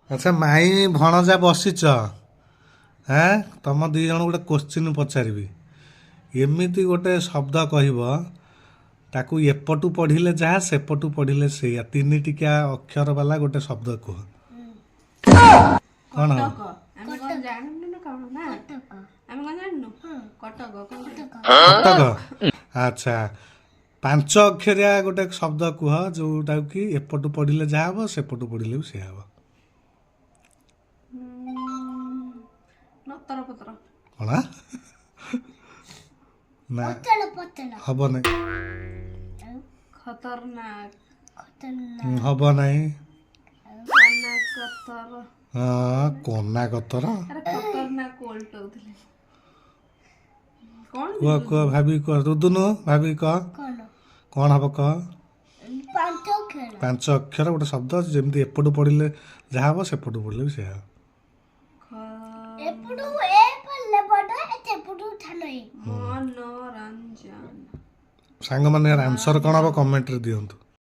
ଆଚ୍ଛା, ମାଇଁ ଭଣଜା ବସିଛ, ହେଁ, ତମ ଦି ଜଣ ଗୋଟେ କୋଶ୍ଚିନ୍ ପଚାରିବି। ଏମିତି ଗୋଟେ ଶବ୍ଦ କହିବ, ତାକୁ ଏପଟୁ ପଢ଼ିଲେ ଯାହା, ସେପଟୁ ପଢ଼ିଲେ ସେଇଆ। ତିନି ଟିକିଆ ଅକ୍ଷର ବାଲା ଗୋଟେ ଶବ୍ଦ କୁହ, କ'ଣ ହବ? କଟକ। ଆମେ କଣ ଜାଣିନୁ ନା କଣ ନା? ଆମେ କଣ ଜାଣିନୁ? କଟକ କଣ? କଟକ। ଆଚ୍ଛା, ପାଞ୍ଚ ଅକ୍ଷରିଆ ଗୋଟେ ଶବ୍ଦ କୁହ, ଯୋଉଟାକୁ କି ଏପଟୁ ପଢ଼ିଲେ ଯାହା ହବ, ସେପଟୁ ପଢ଼ିଲେ ବି ସେଇଆ ହବ। ନତର ପତ୍ର। କଣ ନା? ହବ ନାହିଁ। ଖତରନାକ। ହବ ନାହିଁ। କନା କତର। ହଁ, କନା କତର। ଆରେ, ଖତରନାକ ଓଲଟଉଥିଲେ କଣ? କୁହ କୁହ, ଭାବି କୁହ। ରୁଦୁନୁ, ଭାବି କହ, କଣ ହବ କହ। ପାଞ୍ଚ ଅକ୍ଷର ଗୋଟେ ଶବ୍ଦ, ଯେମିତି ଏପଟୁ ପଢ଼ିଲେ ଯାହା ହବ, ସେପଟୁ ପଢ଼ିଲେ ବି ସେଇଆ ହବ। ମନୋରଞ୍ଜନ। ସାଙ୍ଗମାନେ, ଏହାର ଆନ୍ସର କ'ଣ ହବ କମେଣ୍ଟରେ ଦିଅନ୍ତୁ।